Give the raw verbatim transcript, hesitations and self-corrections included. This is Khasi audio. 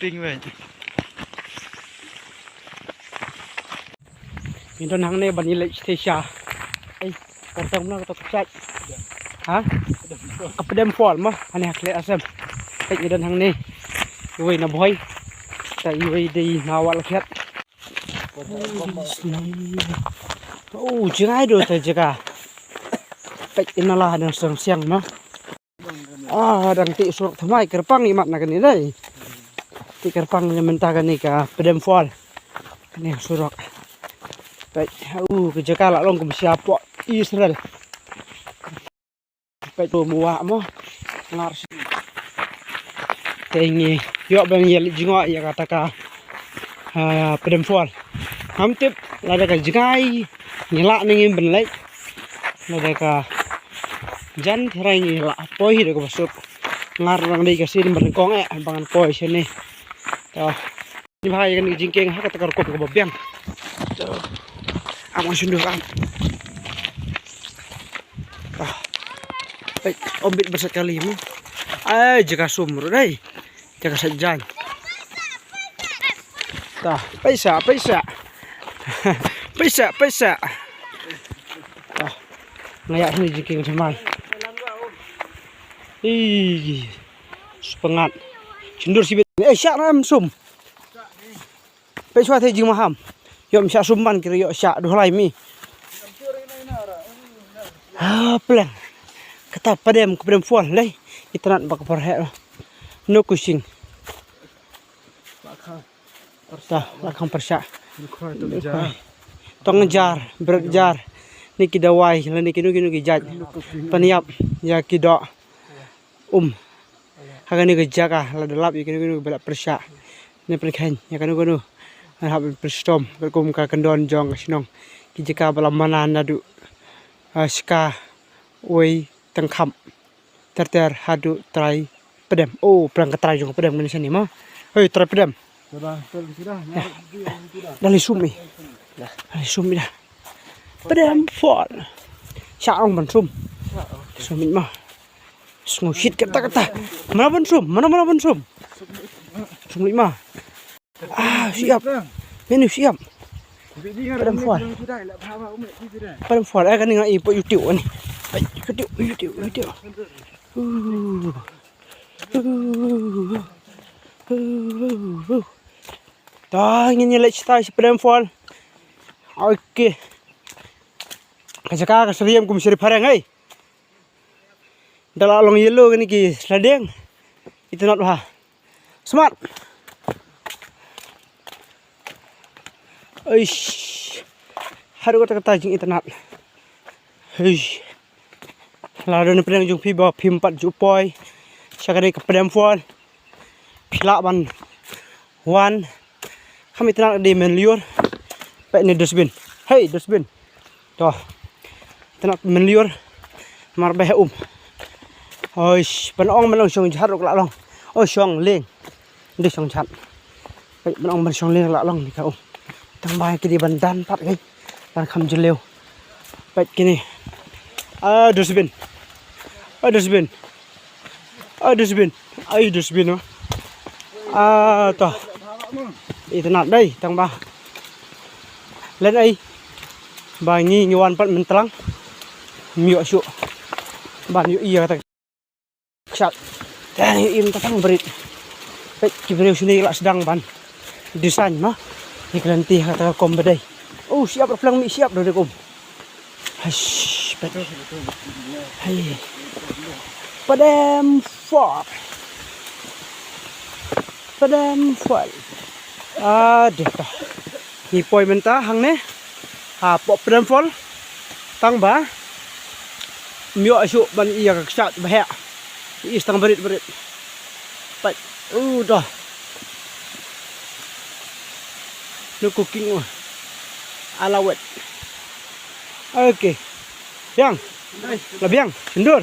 Ping wei. Ngi don hangne ban ïaleit sha. Ei, kata mano kata ka jait? Ha? Ka Pdem Fall mo, hangne ha Khlieh Assam. Ei, ngi don hangne. Iwei na Bhoi. Ta iwei dei na Wah Lakhiat. Oh, jngai do ta jaka. Peit ina la dang sdang siang mo. Ah, dang tih surok thymmai kyrpang imat na kane dei. Tih kyrpang ïa mynta kane ka Pdem Fall. Kane surok. Peit, u ka jaka la long kum shapoh Israel. Peit to muwa mo. Ngar shi. Te ngi ïoh ban ïa leit jngoh ïa kata ka, ah, Pdem Fall. Ngam tip lada ka jngai ngi lah ne ngim ban leit. Lada ka jan tharai ngi lah poi hi da kaba suk. Ngar dang dei ka sien ba nyngkong eh ba ngan poi shane. To. Ni bha ïa kane ka jingkieng ha kata ka rukom kaba biang. To. Am ong shyndur am. Ah. Ei, ym bit ba sat kali mo. Ai, jaka sum ruh dei. Jaka sat jan. Ta, paisa, paisa. Paisa, paisa. Ta. Nga ïa hynrei jingkieng thymmai. Ih. Spengat. Shyndur shibit. Eh, shah na em sum. Peit shuwa te jingmaham. Ïoh ym shah sum ban ki ïoh shah duh lai mi. Ha pleng. Kata Pdem, ka Pdem Fall lei. Itynnad ba ka por heh. No kushing. Ta, la khang pyrshah. Tong jar, bret jar. Ni ki dawai, la ni kino kino ki jait. Pynïap, ïa ki doh. Um. Ha kane ka jaka, la da lap ïa kano kano ba la pyrshah. Ne pyrkhat ïa kano kano. Ngan hap pynshitom, katkum ka kyndon jong ka shnong. Ki jaka ba la mana naduh, ah, Shka, Wei, Tyngkhap. Ter ter haduh Trai Pdem. Oh, plang ka trai jong ka Pdem kane shane mo. Hei, Trai Pdem. Dah lei sum ïa. Dah lei sum ïa. Pdem Fall. Shah ong ban sum. Sum ïa ma. Sngew shit kata kata. Mana ban sum? Mana mana ban sum? Sum ïa ma. Ah, siap. Menu siap. Pdem Fall. Pdem Fall. Eh, kane nga i put YouTube ni. Ai, YouTube, YouTube, YouTube. Uh. Uh. Uh. Uh. Ta ngin ïa leit sha Pdem Fall. Okay. Ka jaka ka syriem kum syriem phareng ei. Da la long yellow kane ki sladeng. Itynnad bha. Smart. Eish. Haduh kata kata jingitynnad. Eish. Lada don pdeng jong phi ba phim pat ju poi sha kane ka Pdem Fall, phi lah ban wan. Kham itynnad ka dei mynlyiur. Peit ne dustbin. Hei dustbin. To. Itynnad mynlyiur. Mar beh um. Oi, ban ong ban ong shong jhat ruh ka la long. Oi, shong leng. Dei shong jhat. Peit ban ong ban shong leng la long ni ka um. Tang ba ki dei ban dan pat kai. Ban kham jylliew. Peit kine. Ah, dustbin. Ah, dustbin. Ah, dustbin. Ai, dustbin. Ah, to. Itynnad dei tang ba. Len ai. Ba ngi ngi wan pat myntlang. Ym ïoh shuh. Ban ïoh ïa kata. Kshat. Tang ïohi mynta tang brit. Peit ki briew shane ki la sdang ban design ma. Ïa ka lynti ha kata ka rukom ba dei. Oh, siap ruh plang mih siap ruh dei kum. Hais, peit. Hai. Pdem Fall. Pdem Fall. Ah, deh tah. Ngi poi mynta hangne. Hapoh Pdem Fall. Tang ba ym ïoh shuh ban ïa ka kshat ba heh. Is tang brit brit. Peit. Uh, dah. No cooking uh. Ala wet. Okay. Biang. La biang. Endur.